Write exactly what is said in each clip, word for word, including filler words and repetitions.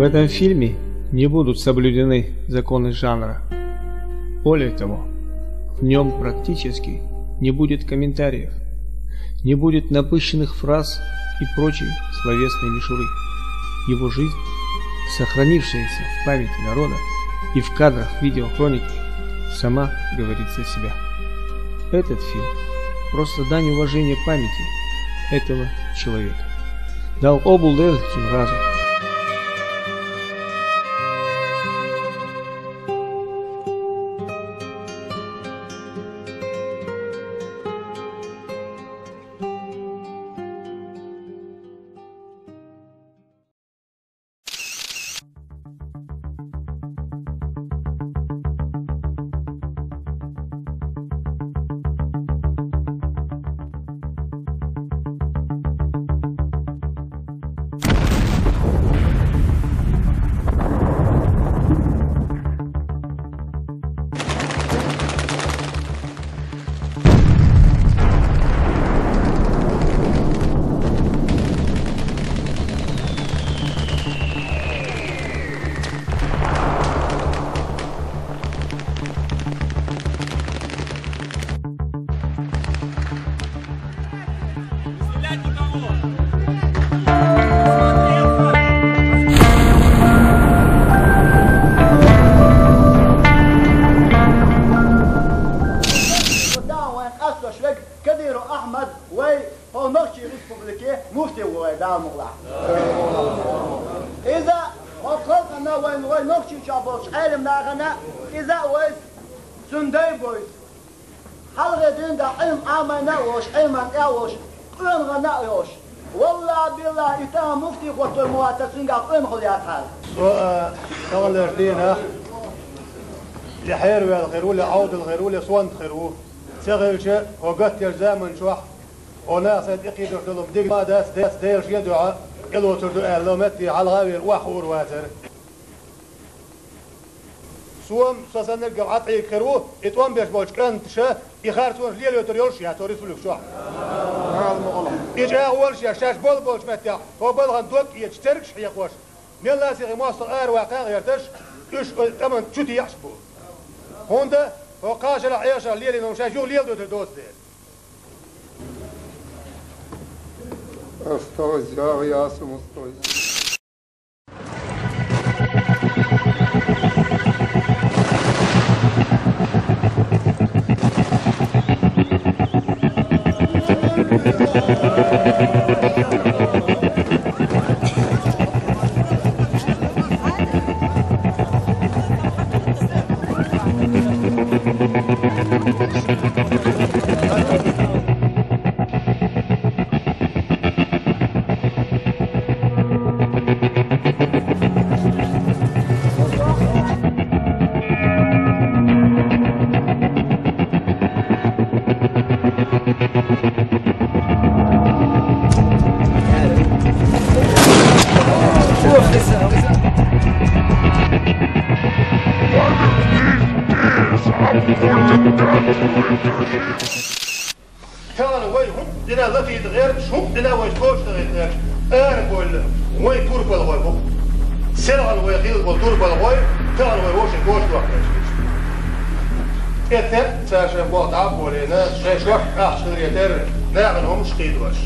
В этом фильме не будут соблюдены законы жанра. Более того, в нем практически не будет комментариев, не будет напыщенных фраз и прочей словесной мишуры. Его жизнь, сохранившаяся в памяти народа и в кадрах видеохроники, сама говорит за себя. Этот фильм — просто дань уважения памяти этого человека. Дала къобал делахь цуьнан гӀазот. Кадыров Ахьмад, вай хӀокху Нохчийн Республикин муфти ву вай, Дала мукъ лахь. Иза хӀокху халкъана вайн, вай Нохчийчохь болчу Ӏелам нахана, иза а вайца цуьнан дай бойцу. Хьалхе дуьйна Ӏилма Ӏамийна а волуш, Ӏилманна тӀехь а волуш, къонахана а йолуш. Валлахь, биллахь, и тахана муфти хӀоттор ма вацара, цуьнгахь къонахалла яцахьара. Со а, таханлерчу дийнахь, я хьераваьлла хир ву, я Ӏовдал хир ву, я сонта хир ву. Ца хилча, хӀокху гатдечу заманчохь хӀокху наха сайн тӀекхийдош долу дика ма дац, дац, Делан шен дуьхьа тӀелоцур ду аьлла, метте хьалха а веана, охьахуур вацара. Со-м, со саннарг а Ӏа тӀейиг хир ву, и тӀом беш болчу кӀанташа и харцонаш лелойтур йолуш яц хӀокху республика чохь. И чӀагӀо волуш яц, шаьш болу болчу меттехь, хӀокху балхана дог а эцаш, цергаш хьекхош, мелла а сихха мостагӀа араваккха а гӀерташ, уьш оцу тӀамна чу теӀаш бу. ХӀунда хӀокху кхаа шарахь, Ӏеша лелийна хӀума шаьш юха леладойтур доцу дела. Осталось, я, я сам осталось. Тахана вай хӀума дина латийта гӀерташ, хӀума дина вай коча дахийта гӀерташ, ара бевлла, вай турпалхой бу. Селхана вай хилла болу турпалхой, тахана вай вовшийн коча дохкуьйтуш. ТӀе-тӀе цара шайн болх дӀа а болийна, шайн шортта ахча хиларе терра, нахана хӀумаш а кхийдош.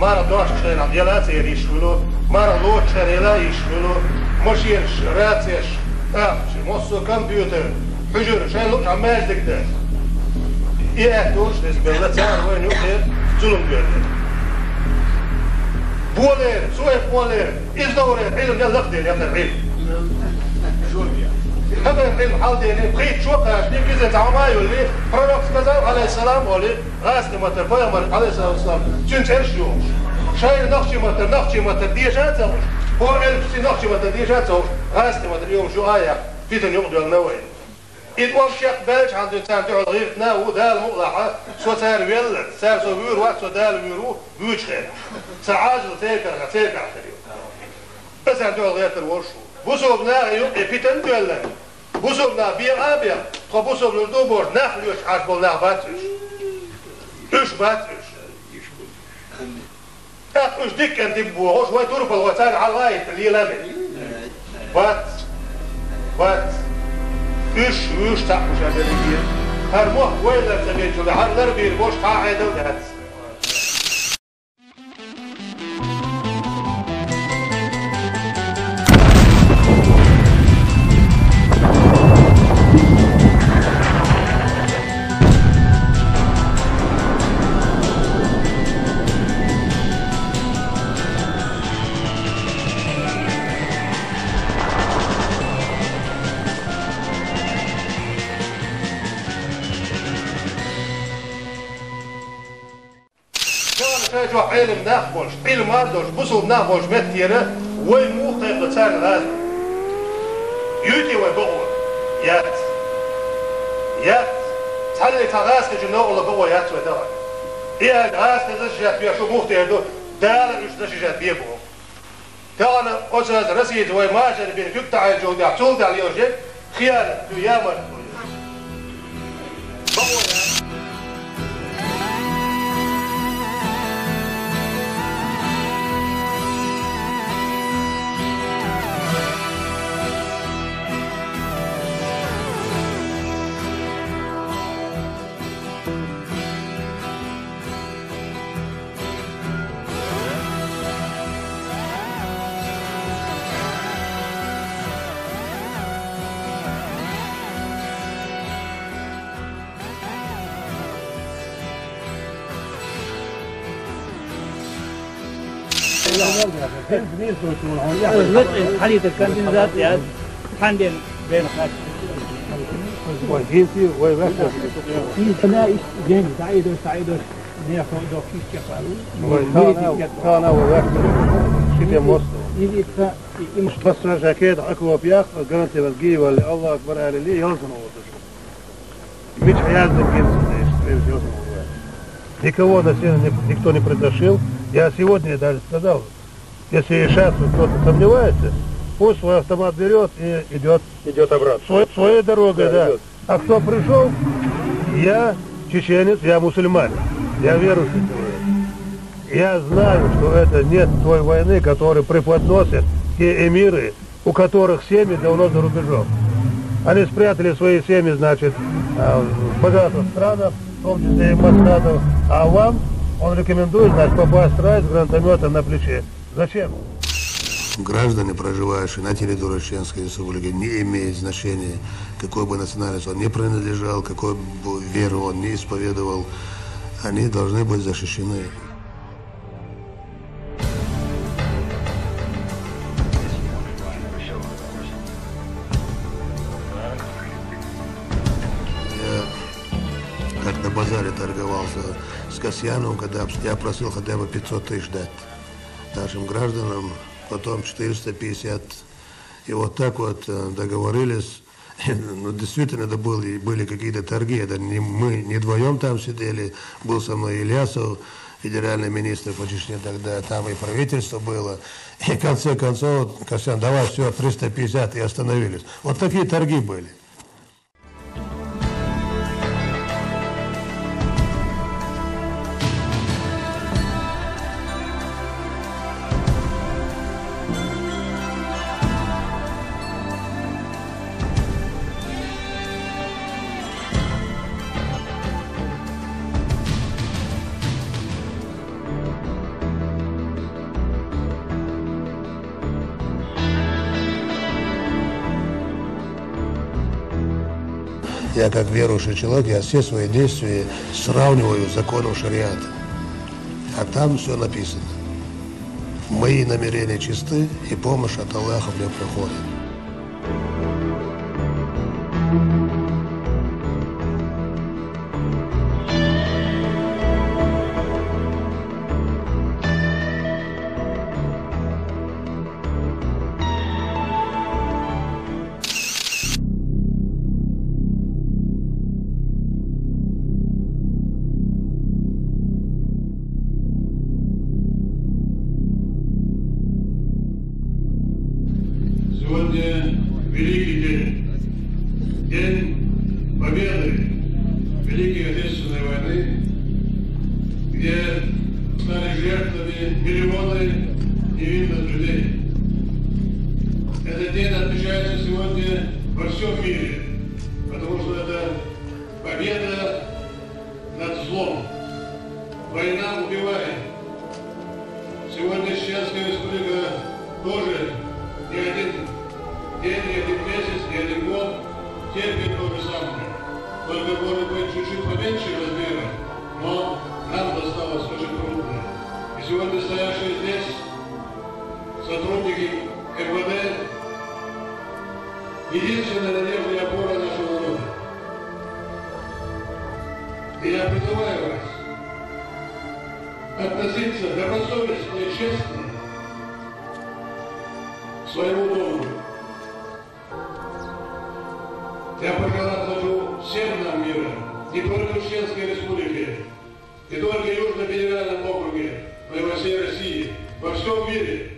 Марха дохучу хенахь яла а церан йиш хуьлу, марха лоцучу хенахь яла а йиш хуьлу, машенаш, рацеш, ахча, массо а компьютер, хьуьжар, шайн луъучохь маьждиг дан. И аьтто уьш деза белла, цара вайна юкъе зулам доьлла. Болера, цо а болера, иза доврера, Ӏилма лакхадели, яккхара Ӏилма. Хьан Ӏилма хьалдели, пхийтта шо кхачани, киза цхьа хӀума а йолли, пророк сказал, алейхиссалам, олий, гӀазкхийн маттара пайхамар, алейхиссалам, цуьнан цӀераш а йохуш. Шайна нохчийн маттара, нохчийн маттара деша а ца хууш, хӀора элпашций нохчийн маттара деша а ца хууш, гӀазкхийн маттара йохуш ю а яхь, питана юкъадоьллина вай. И тӀом чекхбаьлча хьан дуьйна царна дуьхьал гӀиртина а ву, Дала мукъ лахь, со цара велларца, цара со вуьйр вац, со Дала вуьйр ву, вуьйчу хенахь. Сан Ӏажал церкархо, церкархо хир ю. Аса дуьхьал гӀертар волуш ву. Бусалба наха юкъе питана а доьлла. Бусалба нах бекъа а бекъа. Тхо бусалбанаш ду бохуш, нах лоьцуш Ӏаш болу нах бац уьш. Уьш бац уьш. ТӀаккха уьш дикка а дика бохуш, вай турпалхой царна хьалха а хӀиттина лела а мега. Вац, вац. Уьш, уьш цхьаъ уьш а делигийра. ХӀара мохк вайлар ца бечул, хӀара лар бийр бош цхьа а Ӏедал дац. Шайна шай чохь Ӏелам нах болуш, Ӏилма а долуш, бусулба нах болуш меттера вай муха кхайкхо царна гӀаза? Юй те вай бакъо? Яц. Яц. Цхьанне цхьа гӀазкхичун новкъарло бакъо яц вай тахана. И аьлча гӀазкхи защищать беш шу муха тера ду, Дала уьш защищать бе боху. Тахана оцу Российца вай мажара бина куьг таӀийначул тӀаьхьа, цул тӀаьхьа лелаш ерг хиянат ду, ямарт ду. Бакъо яц. Хьалийта кандидат яц, хьан бен бен хац. Вай гинти, вай ваьхна. Иза ана иш ден, саидо, саидо, не хо до киш чапал. Вай хана, хана вай ваьхна. Шите мост. Иза итса, и, им. Пасса жакет, аквап ях, гарантия вас гивали, Аллах Акбар, али ли, ялзан олдуш. Мича хьяздан гинца, конечно, я уже говорю. Никого насильно не, никто не притащил. Я сегодня даже сказал, если и сейчас вот кто-то сомневается, пусть свой автомат берет и идет. Идет обратно. Своей, своей дорогой, да, да. Идет. А кто пришел, я чеченец, я мусульманин, я верующий человек. Я знаю, что это нет той войны, которую преподносят те эмиры, у которых семьи давно за рубежом. Они спрятали свои семьи, значит, а, в богатых странах, в том числе и в Москве. А вам он рекомендует, значит, попасть в рай с гранатометом на плече. Зачем? Граждане, проживающие на территории Чеченской Республики, не имеет значения, какой бы национальности он не принадлежал, какой бы веру он не исповедовал, они должны быть защищены. Я как на базаре торговался с Касьяновым, когда я просил хотя бы пятьсот тысяч дать нашим гражданам, потом четыреста пятьдесят. И вот так вот, э, договорились. Ну, действительно, это были, были какие-то торги. Это не мы, не вдвоем там сидели. Был со мной Ильясов, федеральный министр по Чечне тогда. Там и правительство было. И в конце концов, Костян, давай, все, триста пятьдесят, и остановились. Вот такие торги были. Я как верующий человек, я все свои действия сравниваю с законом шариата. А там все написано. Мои намерения чисты, и помощь от Аллаха мне приходит. Сегодня Война убивает. Сегодня Чеченская Республика тоже не один день, не один месяц, не один год терпит то же самое. Только, может быть, чуть-чуть поменьше размера, но нам досталось очень трудно. И сегодня стоявшие здесь сотрудники МВД — единственная надежда и опора нашего народа. И я призываю вас относиться добросовестно и честно к своему долгу. Я пожелать хочу всем нам мира, не только в Чеченской Республике, не только в Южном федеральном округе, но и во всей России, во всем мире.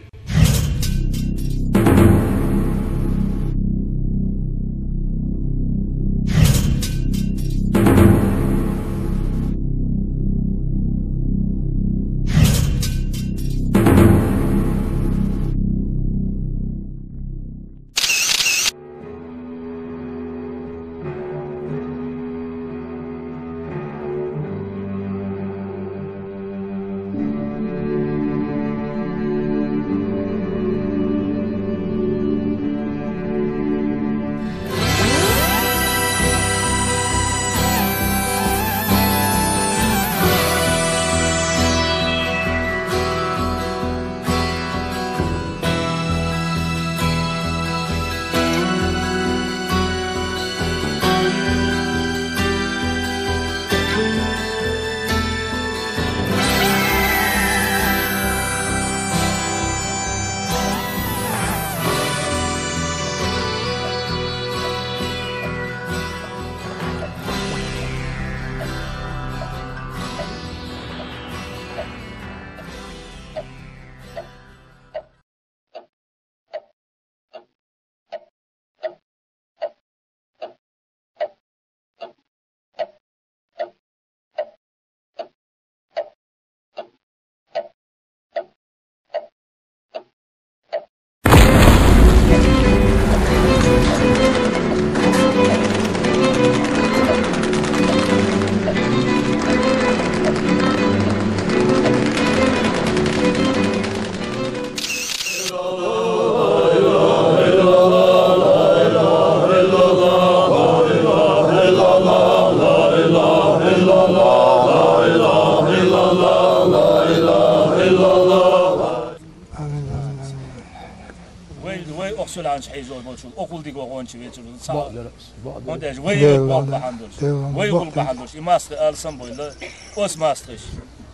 Вай, вай, охсуланч хьайзор болчул, окъул дигогъонч вечур, ца. Бакъдер, бакъдер. Онда вай гулбахандуш. Вай гулбахандуш. И масхы алсам бойла, ос масхыш.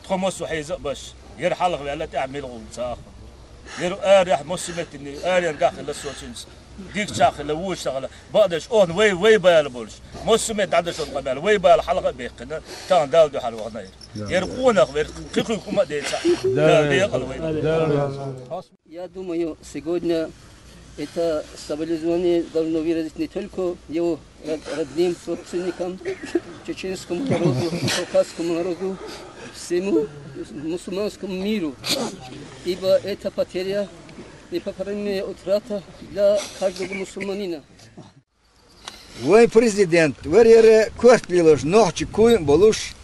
Тхо массу хьайза баш. Ер хьалха вяла тя мил гъул цах. Ер аряхь массу меттини, арян гахила социнс. Дик чахила, вуш чахила. Бакъдеш он вай, вай бал болш. Массу мет дадеш он къамал. Вай бал хьалха беккина. Тан дал ду хьал вагъна ер. Ер къунах вер, хи-, хи-, хи-, хукума деца. Да, да, да, да. Я думаю, сегодня это соболезнование должно выразить не только его род-, родным родственникам, чеченскому народу, кавказскому народу, всему мусульманскому миру, ибо это потеря, непоправимая утрата для каждого мусульманина. Вай президент, вар яра корт лелаш, нохчи куйн болуш,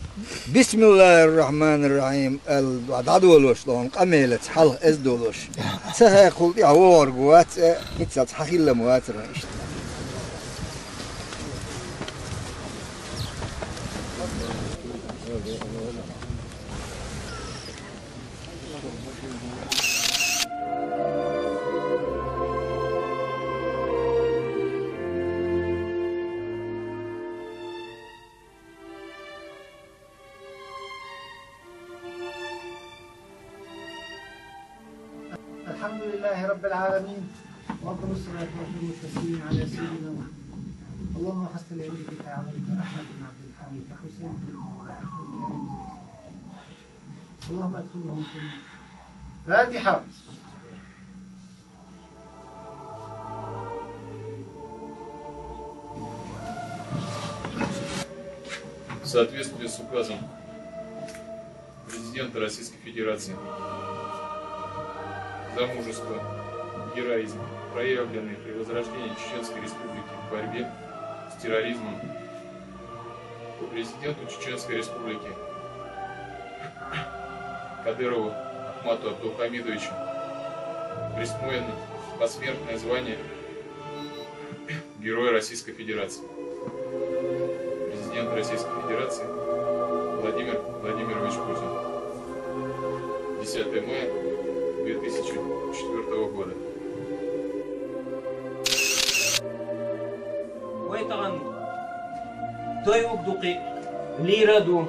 «Бисмиллахир-рахманир-рахим» ал дадолуш, лон къамелац хьалха эз долуш. Ца хьекъул тӀехь вогӀург вац, э, хӀинцалц хьахиллам вацара иштта. الحمد لله رب العالمين، وأفضل الصلاة وأتم التسليم على سيدنا محمد. اللهم فصل لوليك عبدك أحمد بن عبد الحميد وحسين بن اللهم ادخلهم في النار. الفاتحة. В соответствии с указом президента Российской Федерации за мужество и героизм, проявленные при возрождении Чеченской Республики в борьбе с терроризмом, президенту Чеченской Республики Кадырову Ахмату Абдулхамидовичу присвоено посмертное звание Героя Российской Федерации. Президент Российской Федерации Владимир Владимирович Путин. Десятое мая две тысячи четвёртого года. Вай тахан дой угдукъи лира ду.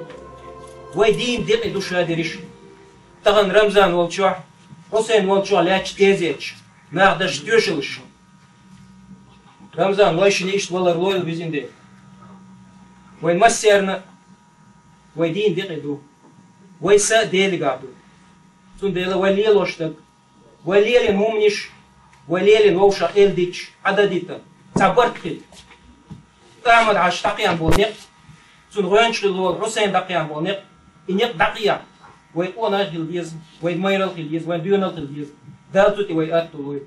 Вай дин декъи душа дериш. Тахан Рамзан волчохь, Хьусайн волчохь лаьтташ тезеташ, нах даш тоьшалаш. Рамзан, вай шина иштта валар лойла визин де. Вай массерна, вай дин декъи ду. Вай са Делигахь ду. Цундела вай лелош даг. Вай лелин хӀуманаш, вай лелин вовшах элдича, Ӏададита, цхьа барт хила. Ахьмад-Хьаьжа дӀакхиам болу некъ, цунна гӀоьнча хилла волу Хьусайн дӀакхиам болу некъ, и некъ дӀакхиам. Вай къонах хила деза, вай майрал хила деза, вай доьналла хила деза. Дала цу тӀе вай атта лой.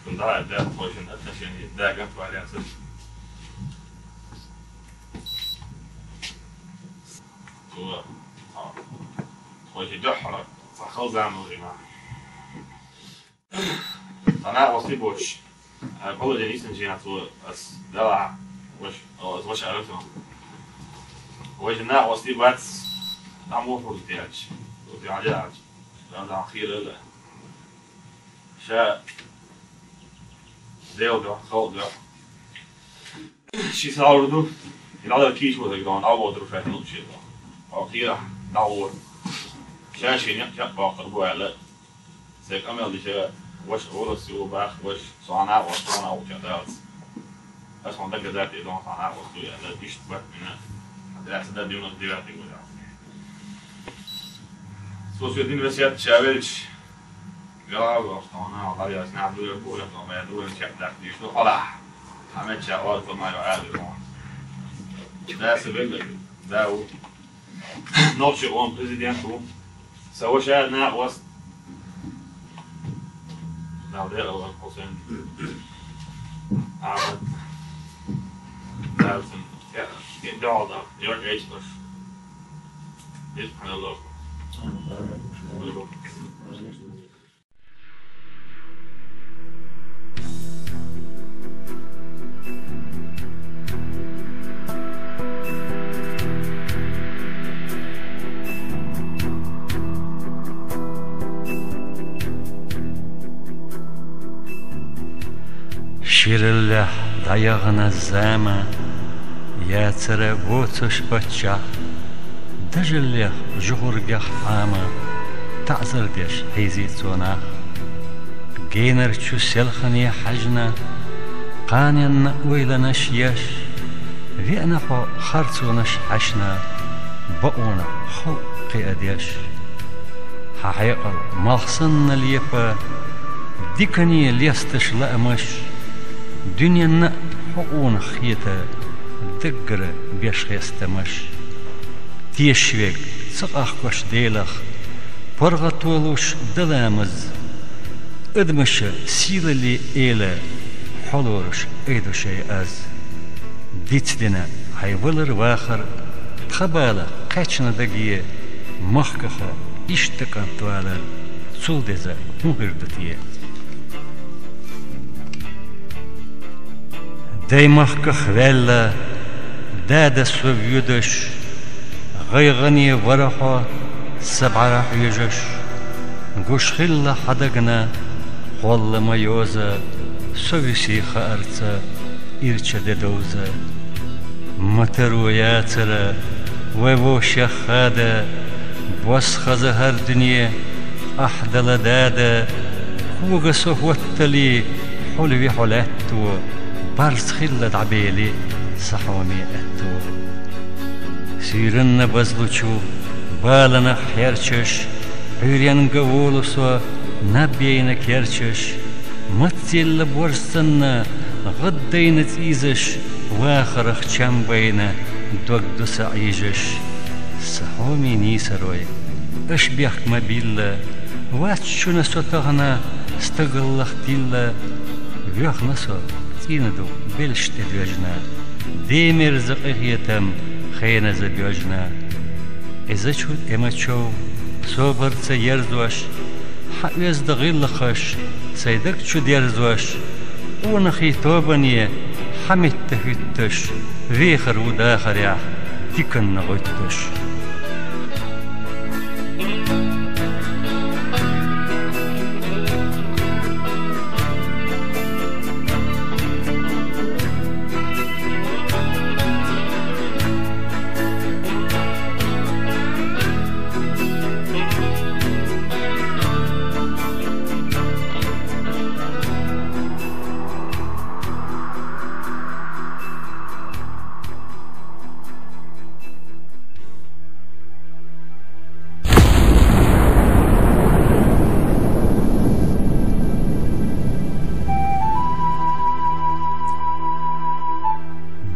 Да, да, тхойшинна отношение, да, ган валяться. Цо, а, тхойши дуьххьара, цхьа хала заман ву и ма. Цхьа накъостий боцуш, а, положение йисинчу хенахь цо ас далахь, ваша, ас ваша аьлла цунах. Вайшинна накъостий бац, там вохур ду те аьлча, ву те хьан де аьлча, там, там хийра а ла. Ша Дела дуьхьа, халкъ дуьхьа. Ши схьа лур ду, и дӀадала кийча вазарг дохьа, дӀавоьдур шу хӀинца лучу дохьа. Хьо кхерахь дӀагӀо. Ша шен некъ чекхбоккхур бу аьлла. Сайн къамел дича, ваша воласе ву бах, ваша, со хьан накъост, со хьан накъост чекхдалац. Ас хьуна дагадатта и дохьа хьан накъост ду аьлла, иштта бат мина. Хьан даьца дан девяносто девятый года. Со соьдина весет ша велча, Гала вахтана, гӀалгӀайс нах дуьйр бу, яхана, дуьйр чекхдаккха дийш ду, хьалахь. Хьамед ша гӀалгӀа ма ю аьлла вон. Да, са веллаг, да, ву. Нохчи он президент ву. Са ваша накъост. Дал де ала Хьусайн. Ахьмад. Далцин. Я, я, да, да. Я, я, я. Здесь, пожалуйста. Шираллехь дӀаяхана зама, яцара воцуш паччахь, дажаллех жугӀургех Ӏама, таӀзар деш хьийзий цо нах. Генарчу селхане хьаьжна, кханенна ойланаш еш, веана хьо харцонаш хьаьшна, бакъонах халкъ кхиадеш. Хьан хьекъал малх санна лепа, дикане лесташ лаамаш, дуьненна а хьо къонах хета, даггара беш хестамаш. Тешаш верг ца къахкош Делах, паргӀато луш дан ламаз, адамаша сийлалле эла, хьо лоруш айду шайн аз. Дицдина хьайн валар-вахар, тхан бала кхаьчна даге, махкаха иштта кӀант валар, цул деза хӀун хир ду те? Даймахках ваьлла, дада со воьдуш, гӀайгӀане вара хьо са бӀаьра хьоьжуш. Гуш хилла хьан дагна, кхолла ма йоза, со вуьсий хаарца ирча де довза. Ма таро яцара вай вовшех хада, бос хаза хӀара дуьне, къахьдала дада, кога со хӀоттале, хьулви хьо лаьтто, барз хилла дӀабели са хьоме аьтто. Суьйранна базлучу баланах хьерчаш, Ӏуьйренга волу со наб яйна керчаш, мацъелла борз санна, гӀаддайна цӀийзаш, вахарах чам байна, дог ду сан Ӏийжаш. Сан хьоме нийсарой, аша бехк ма билла, вац шуна со тахана стагаллах тилла. Воьхна со, цӀийнан ду белш тӀедоьжна, де мерза къинхетам хеназа боьжна. Иза чу тӀема чов, собарца ерзош, хьаоьзда гӀиллакхаш, сай даг чу дерзош, къонахий тобане хьаметтахӀуьтташ, вехар ву дахарехь диканна гӀуьтташ.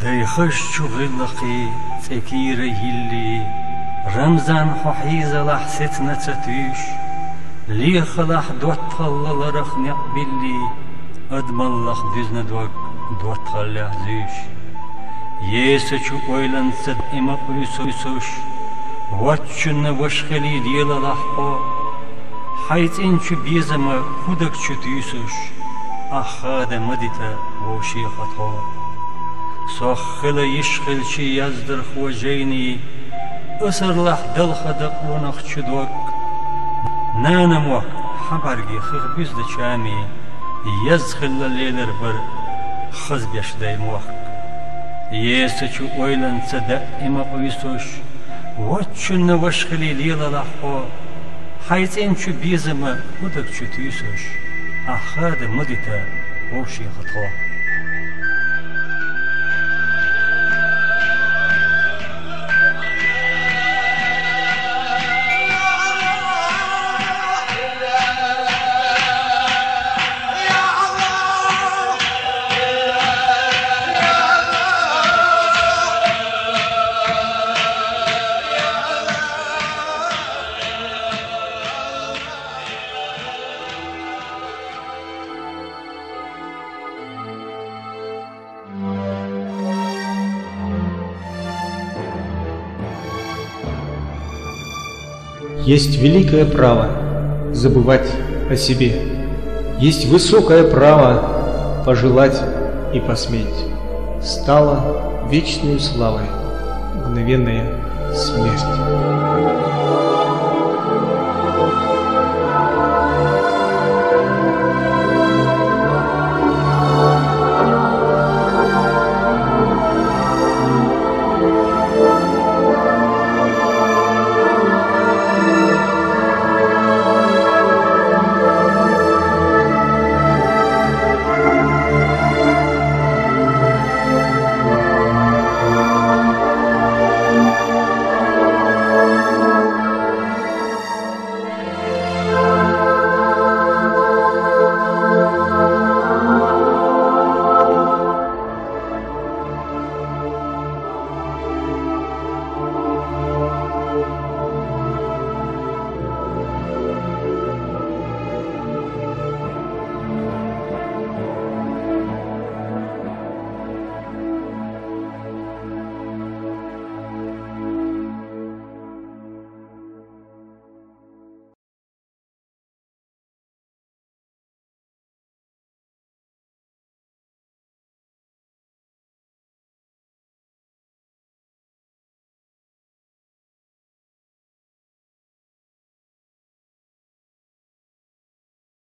Дайхаш чу гӀиллакхий цӀе кийра йиллий, Рамзан, хьо хьийзалахь сецна ца туьйш, лехалахь доттагӀалла ларах некъ биллий, адамаллах дуьзна дог доттагӀаллехь зуьйш. Еса чу ойланца даима къуьйсуш, воччунна ваша хилий лелалахь хьо. Хьайн цӀен чу безама хӀу даг чу туьйсуш, ахь хада ма дита вовшех тхо. Сох хила йиш хилчий яздархо жайний, асарлахь далха дан къонах чу дог. Нана мохк, хьан бӀаьрге хих буьзда чамий, еза хилла лелар бара хаза беш дай мохк. Еса чу ойланца даима къуьйсуш, воччунна ваша хилий лелалахь хьо. Хьайн цӀен чу безама хӀу даг чу туьйсуш, ахь хада ма дита вовшех тхо. Есть великое право забывать о себе. Есть высокое право пожелать и посметь. Стала вечной славой мгновенная смерть.